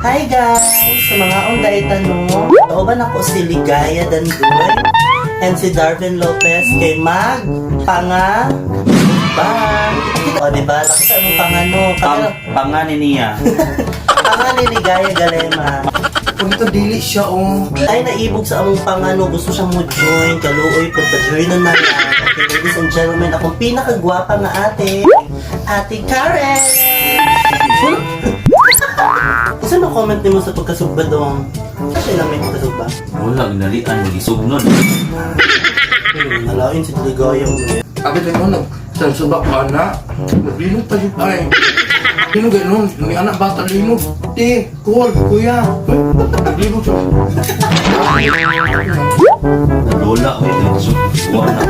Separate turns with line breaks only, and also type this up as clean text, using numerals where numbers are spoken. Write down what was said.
Hi guys! Sa mga unday tanong, kauban ako si Ligaya Dandoy and si Darwin Lopez kay mag panga bang. O, di ba? Nakita mo pangano.
Pang, pangani niya.
Panga ni Ligaya Galema.
Kung ito dili siya, oh.
Ay naibog sa among pangano, gusto siyang mo join, kaluoy pud pa-join na na lang. Okay, ladies and gentlemen, akong pinakagwapa nga ate, Ate Karen! Kasi no comment nimo sa pagkasugba dong? Kasi lang may pagkasugba.
Wala, ginalian, gisugnon.
Nalain si Ligaya mo.
Abi tayo mo, nag sa subak ka na. Naglinog pa yun. Ay. Linog ganun. May anak bata linog. Te, call, kuya. Naglinog siya.
Lola, oy, diretso. Wala.